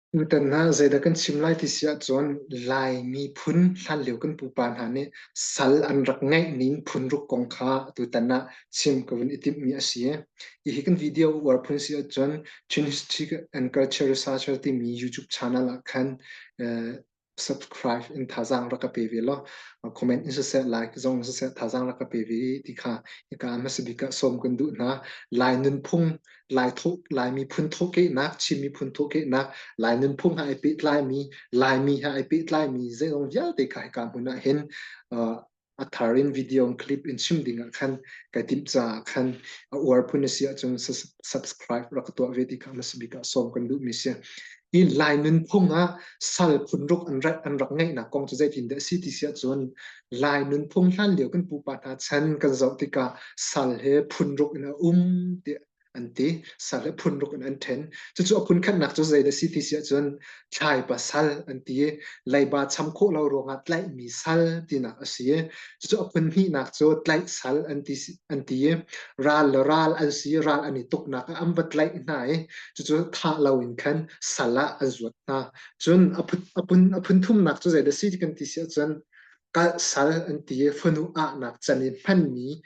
Tutan ah zeidah kan chim lai ti si ahcun Lai miphun hlanlio kan pupa hna nih sal an rak ngeih ning phunruk kong kha tutan ah chim ka vun i timhmi a si. Hihi kan video uar phun si ahcun Chin History and Culture Researcher timi YouTube channel ah khan uh, subscribe in thazaang rak ka pe ve law comment in siseh like zong siseh thazaang rak ka pe ve ti kha hika hmasa bik ah sawm kan duh hna. Lai nunphung Lai thawh Lai miphun thawhkehnak Chin miphun thawhkehnak Lai nunphung ha ai pehtlaimi Laimi ha ai pehtlaimi zeizong vialte kha hika hmun ah hin uh, a thar in video and clip in chim ding ah khan kai timh caah khan a uar phun a si ahcun subscribe rak tuah ve ti kha hmasa bik ah sawm kan duhmi si. Hi Lai nunphung ah sal phunruk an rak an rak ngeihnak kong cu zeitin dah a si ti si ahcun Lai nunphung hlan lio kan pupa hna chan kan zoh tikah sal he phunruk in a um tiah an ti. Sal he phunruk in an ṭhen. Cucu a phun khatnak cu zei dah si ti si ahcun thlaipa sal an ti i leiba cham khawh lo ruangah tlaihmi sal tinak a si. Cucu a phun hnihnak cu tlaih sal an ti, an ti i ral le ral an si ral an i tuknak ah an va tlaih hna i cucu thah loin khan sal ah an zuat hna. Cun a phun, a phun, a phun thumnak cu zei dah si kan ti si ahcun kalh sal an ti i fanu ahnak can i hmanmi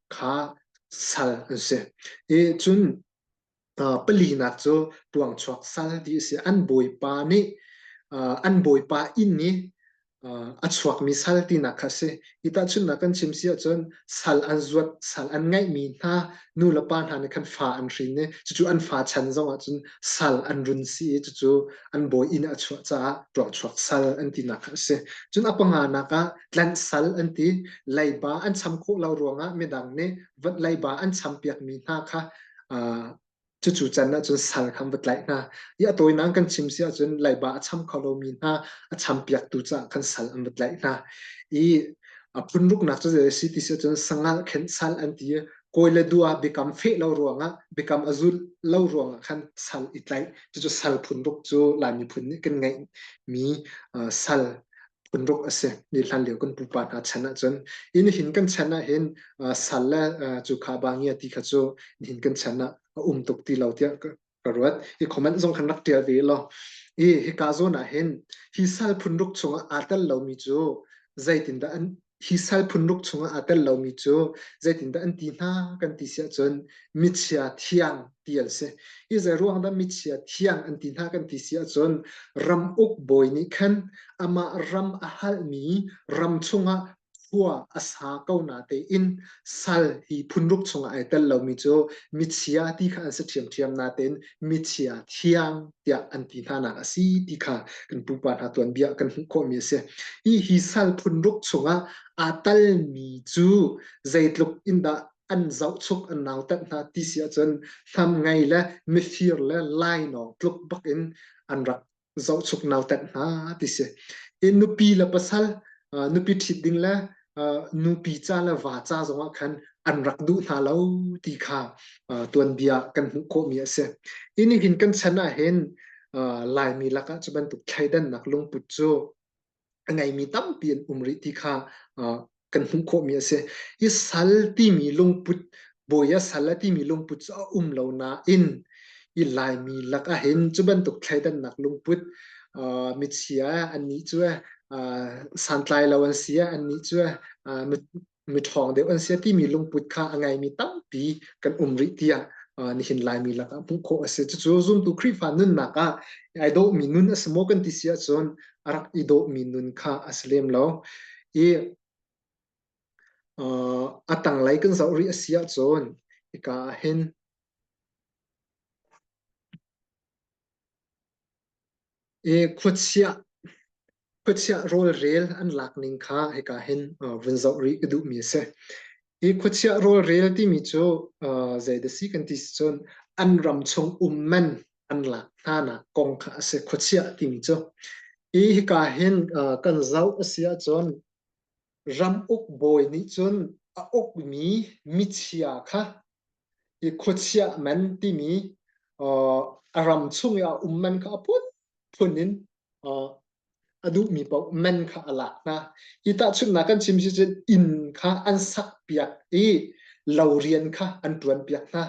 kha sal an si. I cun uh, palinak cu tuangchuak sal ti a si. An bawipa nih uh, an bawipa inn i uh, a chuakmi sal tinak kha a si. Hi tahchunhnak kan chim si ahcun sal an zuat, sal an ngeihmi hna nu le pa hna nih khan fa an hrin i cucu an fa chan zong ahcun sal an run si i cucu an bawi inn a chuah caah tuangchuak sal an tinak kha a si. Cun a panganak ah tlanh sal an ti. Leiba an cham khawh lo ruangah midang nih leiba an champiakmi hna kha uh, cucu can ahcun sal kha an va tlaih hna. I a tawinak kan chim si ahcun leiba a cham kho lomi hna a champiaktu caah khan sal an va tlaih hna. I a phunruknak cu zei a si ti si ahcun sangal khenh sal an ti i kawi le dua biakam feh lo ruangah biakam a zul lo ruangah khan sal i tlaih. Cucu sal phunruk cu Lai miphun nih kan ngeihmi uh, sal phunruk a si. Ni hlan lio kan pupa hna chan ahcun i nihin kan chan ah hin uh, sal le uh, cu kha ba ngia ti kha cu nihin kan chan ah a um tuk ti lo tiah ka, ka ruat. Hi comment zong khan rak tial ve law. I hika zawn ah hin hi sal phunruk chungah aa tel lomi cu zeitindah an hi sal phunruk chungah aa tel lomi cu zeitindah an ti hna kan ti si ahcun michia thiang ti an si. Hi zei ruang dah michia thiang an ti hna kan ti si ahcun ram uk bawi nih khan amah ram a halmi ram chungah khua a sa ko na tein sal hi phunruk chungah ai tel lomi cu michia ti kha an si ṭhiamṭhiam natein michia thiang tiah an ti hna nak a si ti kha kan pupa hna tuanbia kan hmuh khawhmi a si. Hi hi sal phunruk chungah aa talmi cu zeitluk in dah an zohchuk an nautat hna ti si ahcun hnam ngei le mifir le lainawng tluk bak in an rak zohchuk nautat hna ti si. I nupi le pasal nupi ṭhit ding le nupi ca le va ca zongah khan an rak duh hna lo ti kha tuanbia kan hmuh khawhmi a si. Hi nihin kan chan ah hin Laimi lakah cu bantuk thleidannak lungput cu a ngeimi tampi an um rih ti kha kan hmuh khawhmi a si. Hi sal timi lungput, bawi a sal a timi lungput cu a um lo nain hi Laimi lakah hin cu bantuk thleidannak lungput michia annih cu santlai lo an si annih cu miṭhawng deuh an si timi lungput kha a ngeimi tampi kan um rih tiah nihin Laimi lakah hmuh khawh a si. Cucu zumtu Khrihfa nunnak ah ai dawhmi nun a si maw kan ti si ahcun a rak i dawhmi nun kha a si lem lo. I a tanglei kan zoh rih a si ahcun hika ah hin I khuachiah khuachiah rawlrel an lak ning kha hika hin vun zoh rih ka duhmi a si. Hi khuachiah rawlrel timi cu zei dah si kan ti si cun an ram chung um man an lak hnanak kong kha a si khuachiah timi cu. Hi hika hin kan zoh a si ahcun ram uk bawi nih cun a ukmi michia kha i khuachiah man timi a ram chung i a um man kha a phunphun in a duhmi paoh man kha a lak hna. Hi tahchunhnak kan chim si cun inn kha an sakpiak i lo rian kha an ṭuanpiak hna.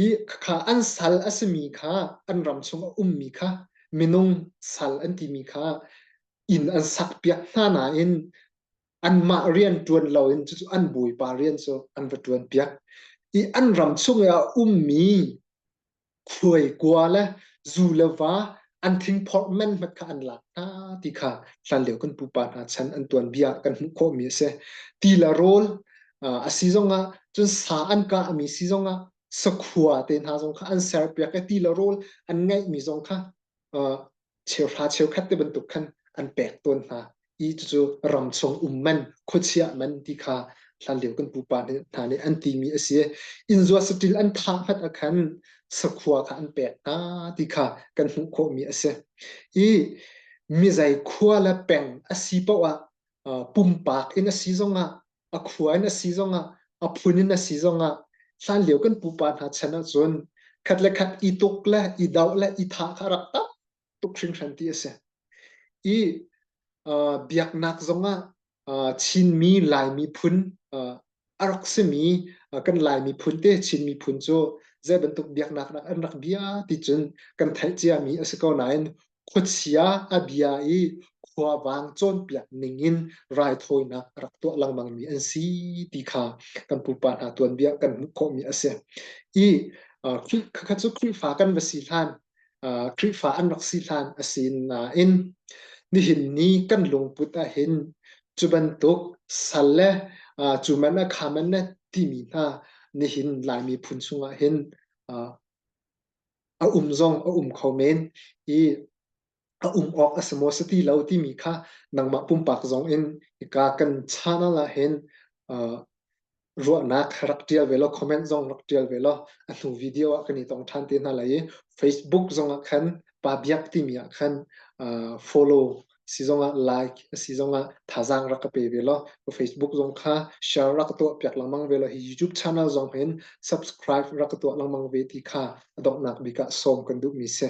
I kha an sal a simi kha an ram chung a ummi kha. Minung sal an timi kha inn an sakpiak hna nain anmah rian ṭuan loin cucu an bawipa rian cu an va ṭuanpiak i an ram chung i a ummi khuaikua le zu le va an thingphorh men hmat kha an lak hna ti kha hlanlio kan pupa hna chan an tuanbia kan hmuh khawhmi a si. Ti le rawl a si zongah cun sa an kahmi si zongah sakhua te hna zong kha an serpiak i ti le rawl an ngeihmi zong kha cheuhra cheukhat te bantuk khan an pek tawn hna i cucu ram chung um man khuachiah man ti kha hlanlio kan pupa hna nih an timi a si. Innzua saṭil an thah hmat ah khan sakhua kha an pek hna ti kha kan hmuh khawhmi a si. I mizei khua le peng a si paoh ah pumpak in a si zongah a khua in a si zongah a phun in a si zongah hlanlio kan pupa hna chan ahcun khat le khat i tuk le i doh le i thah kha rak tam tuk hringhran ti a si. I biaknak zongah Chinmi Laimi phun a rak simi kan Lai miphun te Chin miphun cu zei bantuk biaknak dah an rak bia ti cun kan theih ciami a si ko nain khuachia a bia i khuavang cawnpiak ning in raithawinak a rak tuah lengmangmi an si ti kha kan pupa hna tuanbia kan hmuh khawhmi a si. I khakha cu Khrihfa kan va si hlan Khrihfa an rak si hlan a si nain nihin ni kan lungput ahhin cu bantuk sal le cu man a kha man le timi hna nihin Lai miphun chungah hin a um zong a um kho men i a um awk a si maw si ti lo timi kha nangmah pumpak zong in hika kan channel ah hin ruahnak rak ṭial ve law comment zong rak ṭial ve law a hnu video ah kan i tong ṭhan te hna lai i Facebook zong ah khan pa biak timi ah khan follow si zong ah like si zong ah thazaang rak ka pe ve law Facebook zong kha share rak ka tuah piak lengmang ve law hi YouTube channel zong hin subscribe rak ka tuah lengmang ve ti kha a donghnak bik ah sawm kan duhmi si.